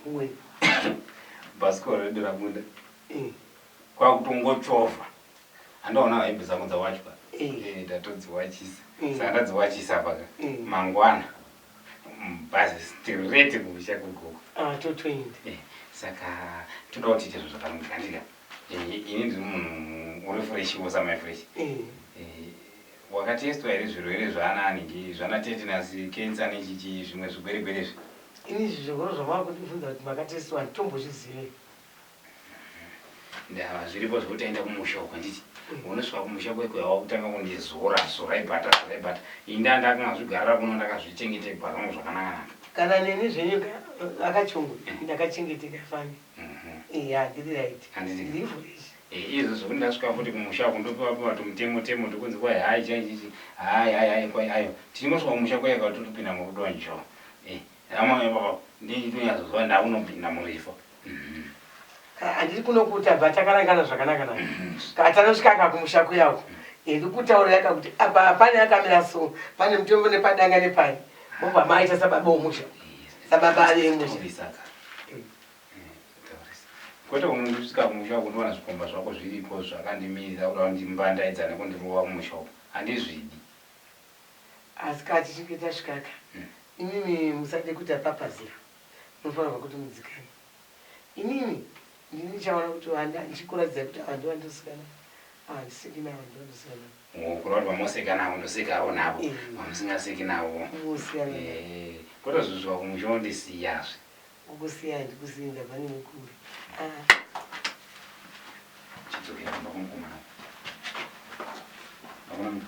Uwe. Bhasikoro redu rabuda. Eh. Kwakutongochovha. Handiona hembe dzangu dzawachwa. Eh. Eh, ndatodziwachisa. Eh. Saka ndadziwachisa paka. Eh. Mangwana. Bhazi straight kumusha kwegogo. Ah, totoenda. Eh, saka toda kuti tiite zvinhu zvakanaka handika. Eh, ini ndiri munhu uri fresh wo samai fresh. Eh. Eh, wakatestwa here zvirwere zvaana anenge zvana tetanus, cancer nechichi zvimwe zvigweregwere izvi? Ini izvi zvirwere zvamava kundibvunza kuti makatestwa handitombozvizive. Ndava zviripo zvekuti aenda kumusha uko handiti unosvika kumusha kwekwe wakutanga kundizora zorai bhata zorai bhata ini ndakazvigarira kuno ndakazvichengeta gwara rangu zvakanaka-naka. Kana neni zvenyu akachungu ndakachengeteka fani. Iya, ndiri right. Handiti. Ndiri fresh. Eh, izvo zvekuti ndasvika futi kumusha uko ndopiwa piwa tumutemo temo tokunzi kwai hai chai chichi hai hai hai kwai ayo tichingosvika kumusha kwai totopinda murudo njo. Eh, amwe baba ndichitonyatsozwa ndakunopinda murifo. Handiri kunokuta bva takarangana zvakanaka naka. Kana tanosvika ka kumusha kuyako. Ndikutaurira ka kuti apa pane akamira so, pane mutombo nepadanga nepani. Mobva maita sababa womusha. Sababa vemusha. Taurisa ka. Taurisa. Kwete unondosvika kumusha uko ndowana zvikomba zvako zviripo zvakandimirira kuda kundimbandaidza nekundirova kumusha uko. Handizvidi. Asi kana tichinge tasvikaka, imimi musade kuita papazira. Munofanirwa kuti mudzikame. Inini ndini ndichaona kuti ndichikuratidzai kuti ava ndovandosikana, ava handiseki navo, ndovandosikana navo. Kureva kuti vamoseka navo ndosekawo navo. Eh. Vamusingaseki navo. Mosiyana navo. Eh, kwete zvisvika kumusha wondisiyazve. Kukusiya handikusiyi ndabva nemukuru. Ah. Chidzokera kumba kwomukomana. Hakuna munhu.